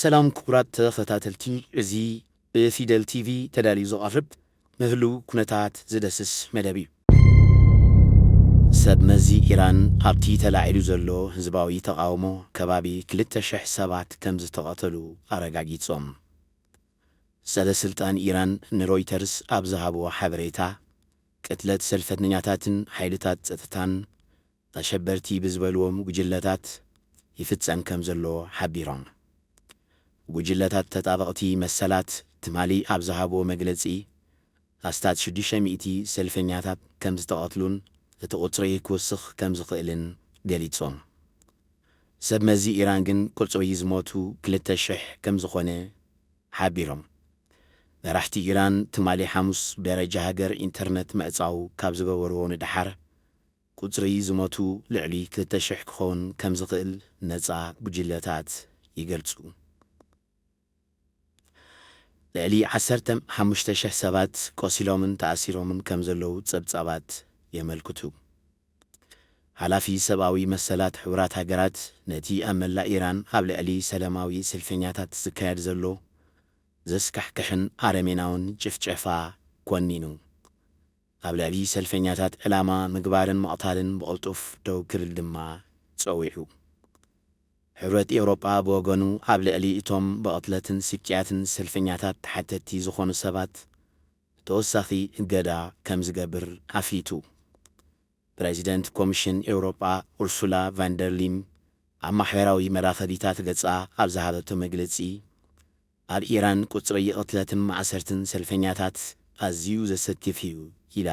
ሰላም ክቡራት ተኸታተልቲ፣ እዚ ብፊደል ቲቪ ተዳልዩ ዝቐርብ ንህሉው ኩነታት ዝደስስ መደብ እዩ። ሰብ መዚ ኢራን ኣብቲ ተላዒሉ ዘሎ ህዝባዊ ተቓውሞ ከባቢ ክልተ ሽሕ ሰባት ከም ዝተቐተሉ ኣረጋጊጾም። ሰበ ስልጣን ኢራን ንሮይተርስ ኣብ ዝሃብዎ ሓበሬታ፣ ቅትለት ሰልፈተኛታትን ሓይልታት ጸጥታን ኣሸበርቲ ብዝበልዎም ጉጅለታት ይፍጸም ከም ዘሎ ሓቢሮም። ጉጅለታት ተጣበቕቲ መሰላት ትማሊ ኣብ ዝሃብዎ መግለጺ፣ ኣስታት ሽዱሽተ ሚእቲ ሰልፈኛታት ከም ዝተቐትሉን እቲ ቁጽሪ ክውስኽ ከም ዝኽእልን ገሊጾም። ሰብ መዚ ኢራን ግን ቁጽሪ ዝሞቱ ክልተ ሽሕ ከም ዝኾነ ሓቢሮም። መራሕቲ ኢራን ትማሊ ሓሙስ ብደረጃ ሃገር ኢንተርነት ምዕጻው ካብ ዝገበርዎ ንደሓር፣ ቁጽሪ ዝሞቱ ልዕሊ ክልተ ሽሕ ክኸውን ከም ዝኽእል ነጻ ጉጅለታት ይገልጹ። ልዕሊ ዓሰርተ ሓሙሽተ ሽሕ ሰባት ቆሲሎምን ተኣሲሮምን ከም ዘለዉ ጸብጻባት የመልክቱ። ሓላፊ ሰብኣዊ መሰላት ሕቡራት ሃገራት ነቲ ኣብ መላእ ኢራን ኣብ ልዕሊ ሰላማዊ ሰልፈኛታት ዝካየድ ዘሎ ዘስካሕክሕን ኣረሜናውን ጭፍጨፋ ኮኒኑ፣ ኣብ ልዕሊ ሰልፈኛታት ዕላማ ምግባርን ምቕታልን ብቕልጡፍ ደው ክብል ድማ ጸዊዑ። ሕብረት ኤውሮጳ ብወገኑ ኣብ ልዕሊ እቶም ብቕትለትን ስቅያትን ሰልፈኛታት ተሓተትቲ ዝኾኑ ሰባት ተወሳኺ እገዳ ከም ዝገብር ኣፍሊጡ። ፕረዚደንት ኮሚሽን ኤውሮጳ ኡርሱላ ቫንደርሊን ኣብ ማሕበራዊ መራኸቢታት ገጻ ኣብ ዝሃበቶ መግለጺ፣ ኣብ ኢራን ቁጽሪ ቅትለትን ማእሰርትን ሰልፈኛታት ኣዝዩ ዘሰክፍ እዩ ኢላ።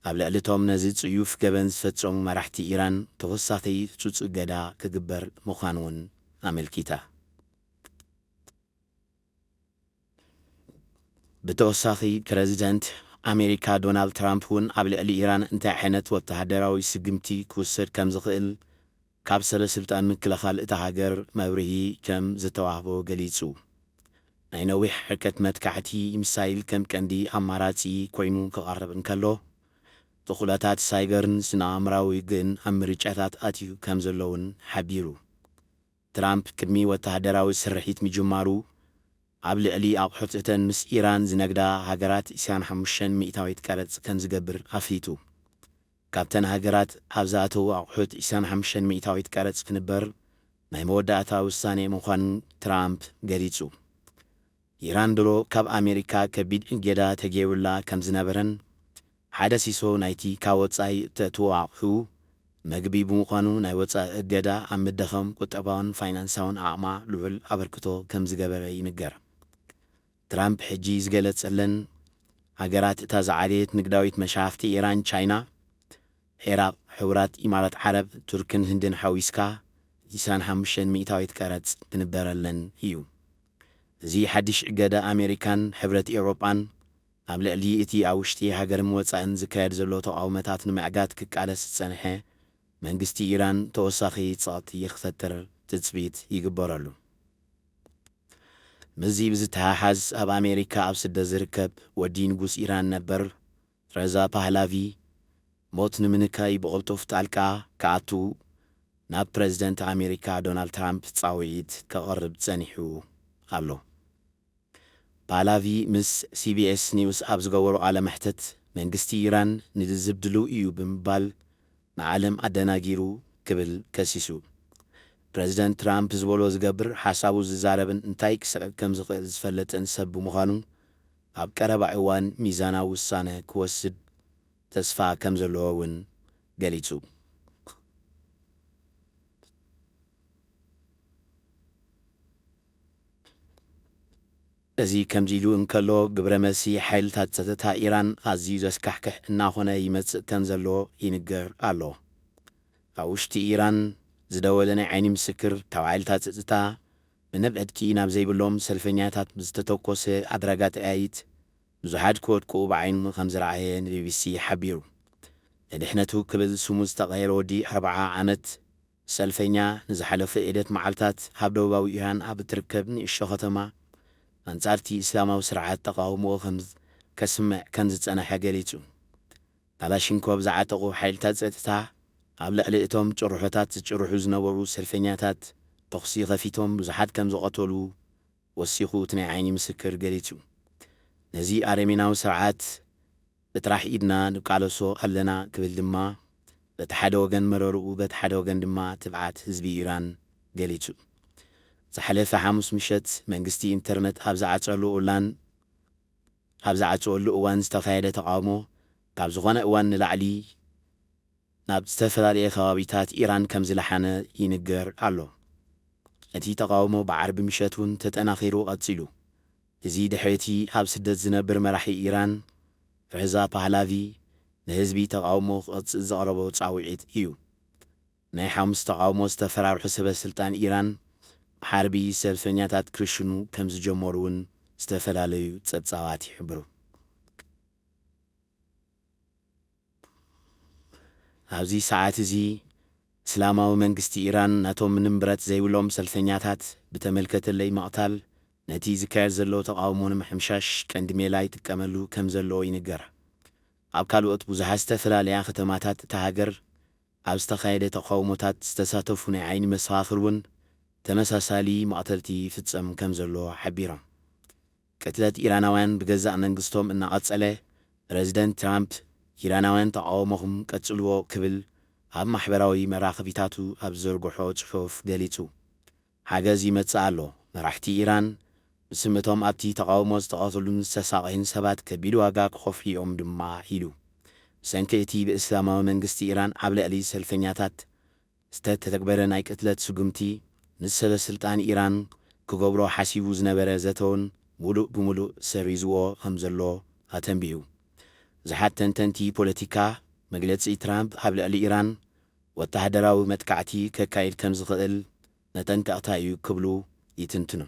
ኣብ ልዕሊ እቶም ነዚ ጽዩፍ ገበን ዝፈጸሙ መራሕቲ ኢራን ተወሳኺ ህጹጽ እገዳ ክግበር ምዃኑ እውን ኣመልኪታ። ብተወሳኺ፣ ፕረዚደንት ኣሜሪካ ዶናልድ ትራምፕ እውን ኣብ ልዕሊ ኢራን እንታይ ዓይነት ወተሃደራዊ ስጉምቲ ክውሰድ ከም ዝኽእል ካብ ሰበ ስልጣን ምክልኻል እታ ሃገር መብርሂ ከም ዝተዋህቦ ገሊጹ። ናይ ነዊሕ ርሕቀት መጥቃዕቲ ሚሳይል ከም ቀንዲ ኣማራጺ ኮይኑ ክቐርብ እንከሎ፣ ተኹላታት ሳይበርን ስነ-ኣእምራዊ ውግእን ኣብ ምርጫታት ኣትዩ ከም ዘሎ እውን ሓቢሩ። ትራምፕ ቅድሚ ወተሃደራዊ ስርሒት ምጅማሩ፣ ኣብ ልዕሊ ኣቑሑት እተን ምስ ኢራን ዝነግዳ ሃገራት ዕስራን ሓሙሽተን ሚእታዊት ቀረጽ ከም ዝገብር ኣፍሊጡ። ካብተን ሃገራት ኣብ ዝኣተዉ ኣቑሑት ዕስራን ሓሙሽተን ሚእታዊት ቀረጽ ክንበር ናይ መወዳእታ ውሳኔ ምዃኑ ትራምፕ ገሊጹ። ኢራን ድሮ ካብ ኣሜሪካ ከቢድ እገዳ ተገይሩላ ከም ዝነበረን፣ ሓደ ሲሶ ናይቲ ካብ ወጻኢ እተእትዎ ኣቑሑ መግቢ ብምዃኑ፣ ናይ ወጻኢ እገዳ ኣብ ምድኻም ቁጠባውን ፋይናንሳውን ዓቕማ ልዑል ኣበርክቶ ከም ዝገበረ ይንገር። ትራምፕ ሕጂ ዝገለጸለን ሃገራት እታ ዝዓበየት ንግዳዊት መሻርኽቲ ኢራን ቻይና፣ ዒራቕ፣ ሕቡራት ኢማራት ዓረብ፣ ቱርክን ህንድን ሓዊስካ ዕስራን ሓሙሽተን ሚእታዊት ቀረጽ ክንበረለን እዩ። እዚ ሓድሽ እገዳ ኣሜሪካን ሕብረት ኤውሮጳን ኣብ ልዕሊ እቲ ኣብ ውሽጢ ሃገርን ወጻእን ዝካየድ ዘሎ ተቓውሞታት ንምዕጋት ክቃለስ ዝጸንሐ መንግስቲ ኢራን ተወሳኺ ጸቕጢ ክፈጥር ትጽቢት ይግበረሉ። ምስዚ ብዝተሓሓዝ፣ ኣብ ኣሜሪካ ኣብ ስደት ዝርከብ ወዲ ንጉስ ኢራን ነበር ረዛ ፓህላቪ ሞት ንምንካይ ብቕልጡፍ ጣልቃ ክኣቱ ናብ ፕረዚደንት ኣሜሪካ ዶናልድ ትራምፕ ጻውዒት ከቕርብ ጸኒሑ ኣሎ። ፓህላቪ ምስ ሲቢኤስ ኒውስ ኣብ ዝገበሮ ቃለ መሕትት፣ መንግስቲ ኢራን ንልዝብ ድሉው እዩ ብምባል ንዓለም ኣደናጊሩ ክብል ከሲሱ። ፕረዚደንት ትራምፕ ዝበሎ ዝገብር፣ ሓሳቡ ዝዛረብን እንታይ ክስዕብ ከም ዝኽእል ዝፈልጥን ሰብ ብምዃኑ፣ ኣብ ቀረባ እዋን ሚዛናዊ ውሳነ ክወስድ ተስፋ ከም ዘለዎ እውን ገሊጹ። እዚ ከምዚ ኢሉ እንከሎ፣ ግብረ መልሲ ሓይልታት ጸጥታ ኢራን ኣዝዩ ዘስካሕክሕ እናኾነ ይመጽእ ከም ዘሎ ይንገር ኣሎ። ኣብ ውሽጢ ኢራን ዝደወለ ናይ ዓይኒ ምስክር፣ ካብ ሓይልታት ጸጥታ መነብዕድኪ ናብ ዘይብሎም ሰልፈኛታት ብዝተተኮሰ ኣድራጋ ጠያይት ብዙሓት ክወድቁ ብዓይኑ ከም ዝረኣየ ንቢቢሲ ሓቢሩ። ንድሕነቱ ክብል ስሙ ዝተቐየረ ወዲ ኣርብዓ ዓመት ሰልፈኛ፣ ንዝሓለፈ ዒደት መዓልታት ኣብ ደቡባዊ ኢራን ኣብ እትርከብ ንእሽቶ ከተማ ኣንጻርቲ እስላማዊ ስርዓት ተቓውሞኡ ከም ከስምዕ ከም ዝጸንሐ ገሊጹ። ካላሽንኮቭ ዝዓጠቑ ሓይልታት ጸጥታ ኣብ ልዕሊ እቶም ጭርሖታት ዝጭርሑ ዝነበሩ ሰልፈኛታት ተኹሲ ከፊቶም ብዙሓት ከም ዝቐተሉ ወሲኹ እቲ ናይ ዓይኒ ምስክር ገሊጹ። ነዚ ኣረሜናዊ ስርዓት ብጥራሕ ኢድና ንቃለሶ ኣለና ክብል ድማ በቲ ሓደ ወገን መረርኡ በቲ ሓደ ወገን ድማ ትብዓት ህዝቢ ኢራን ገሊጹ። ዝሓለፈ ሓሙስ ምሸት መንግስቲ ኢንተርነት ኣብ ዝዓጸሉ እዋን ኣብ ዝዓጸወሉ እዋን ዝተኻየደ ተቓውሞ ካብ ዝኾነ እዋን ንላዕሊ ናብ ዝተፈላለየ ከባቢታት ኢራን ከም ዝለሓነ ይንገር ኣሎ። እቲ ተቓውሞ ብዓርቢ ምሸት እውን ተጠናኺሩ ቀጺሉ። እዚ ድሕሪ እቲ ኣብ ስደት ዝነብር መራሒ ኢራን ርዛ ፓህላቪ ንህዝቢ ተቓውሞ ክቐጽል ዘቕረቦ ጻውዒት እዩ። ናይ ሓሙስ ተቓውሞ ዝተፈራርሑ ሰበ ስልጣን ኢራን ብሓርቢ ሰልፈኛታት ክርሽኑ ከም ዝጀመሩ እውን ዝተፈላለዩ ጸብጻባት ይሕብሩ። ኣብዚ ሰዓት እዚ እስላማዊ መንግስቲ ኢራን ናቶም ምንም ብረት ዘይብሎም ሰልፈኛታት ብተመልከተለይ ምቕታል ነቲ ዝካየድ ዘሎ ተቓውሞ ንምሕምሻሽ ቀንዲ ሜላ ይጥቀመሉ ከም ዘሎ ይንገር። ኣብ ካልኦት ብዙሓት ዝተፈላለያ ከተማታት እታ ሃገር ኣብ ዝተኻየደ ተቓውሞታት ዝተሳተፉ ናይ ዓይኒ መሰኻኽር እውን ተመሳሳሊ መቕተልቲ ይፍጸም ከም ዘሎ ሓቢሮም። ቅትለት ኢራናውያን ብገዛእ መንግስቶም እናቐጸለ፣ ፕረዚደንት ትራምፕ ኢራናውያን ተቓውሞኹም ቀጽልዎ ክብል ኣብ ማሕበራዊ መራኸቢታቱ ኣብ ዝዘርግሖ ጽሑፍ ገሊጹ። ሓገዝ ይመጽእ ኣሎ። መራሕቲ ኢራን ብስም እቶም ኣብቲ ተቓውሞ ዝተቐትሉን ዝተሳቐዩን ሰባት ከቢድ ዋጋ ክኸፍሉ እዮም ድማ ኢሉ። ብሰንኪ እቲ ብእስላማዊ መንግስቲ ኢራን ኣብ ልዕሊ ሰልፈኛታት ዝተተግበረ ናይ ቅትለት ስጉምቲ ምስ ሰበ ስልጣን ኢራን ክገብሮ ሓሲቡ ዝነበረ ዘተውን ሙሉእ ብሙሉእ ሰሪዝዎ ከም ዘሎ ኣተንቢሁ። ብዙሓት ተንተንቲ ፖለቲካ መግለጺ ትራምፕ ኣብ ልዕሊ ኢራን ወተሃደራዊ መጥቃዕቲ ከካይድ ከም ዝኽእል መጠንቀቕታ እዩ ክብሉ ይትንትኑ።